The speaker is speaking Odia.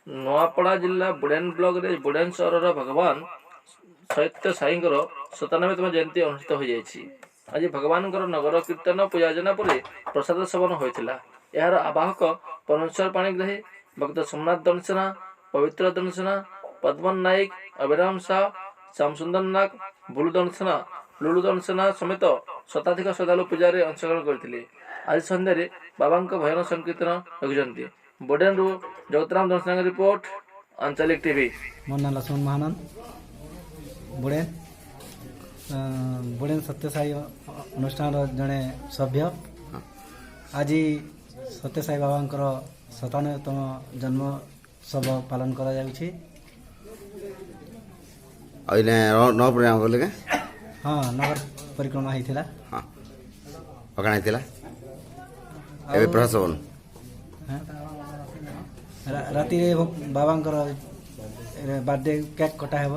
ନୂଆପଡ଼ା ଜିଲ୍ଲା ବୁଡ଼େନ ବ୍ଲକରେ ବୁଡ଼େନ ସହରର ଭଗବାନ ସତ୍ୟ ସାଇଙ୍କର 97ତମ ଜୟନ୍ତୀ ଅନୁଷ୍ଠିତ ହୋଇଯାଇଛି। ଆଜି ଭଗବାନଙ୍କର ନଗର କୀର୍ତ୍ତନ, ପୂଜାର୍ଚ୍ଚନା ପରେ ପ୍ରସାଦ ସେବନ ହୋଇଥିଲା। ଏହାର ଆବାହକ ପରମେଶ୍ୱର ପାଣିଗ୍ରାହୀ, ଭକ୍ତ ସୋମନାଥ ଦଣ୍ଡସେନା, ପବିତ୍ର ଦଣ୍ଡସେନା, ପଦ୍ମନ ନାୟକ, ଅଭିରାମ ସାହ, ଶ୍ୟାମସୁନ୍ଦର ନାଗ, ବୁଲୁ ଦଣ୍ଡସେନା, ଲୁଲୁ ଦଣ୍ଡସେନା ସମେତ ଶତାଧିକ ଶ୍ରଦ୍ଧାଳୁ ପୂଜାରେ ଅଂଶଗ୍ରହଣ କରିଥିଲେ। ଆଜି ସନ୍ଧ୍ୟାରେ ବାବାଙ୍କ ଭଜନ ସଂକୀର୍ତ୍ତନ ରଖିଛନ୍ତି। ବୋଡେନରୁ ଜଗତରାମ ଦଣ୍ଡସେନାଙ୍କ ରିପୋର୍ଟ, ଆଞ୍ଚଳିକ ଟିଭି। ମୋ ନାଁ ଲକ୍ଷ୍ମଣ ମହାନନ୍ଦ, ବୁଡ଼େନ, ବୁଡ଼େନ ସତ୍ୟସାଇ ଅନୁଷ୍ଠାନର ଜଣେ ସଭ୍ୟ। ଆଜି ସତ୍ୟସାଇ ବାବାଙ୍କର 97ତମ ଜନ୍ମୋତ୍ସବ ପାଳନ କରାଯାଉଛି। ଆଉ ଏଇନେ ନଅ ପରିକ୍ରମା କଲେ କେ? ହଁ, ନଗର ପରିକ୍ରମା ହେଇଥିଲା। ହଁ, ଆଉ କାଣା ହେଇଥିଲା ଏବେ? ପ୍ରସାଦ ସେବନ। ହଁ। ରାତିରେ ବାବାଙ୍କର ବାର୍ଥଡେ କେକ୍ କଟା ହେବ।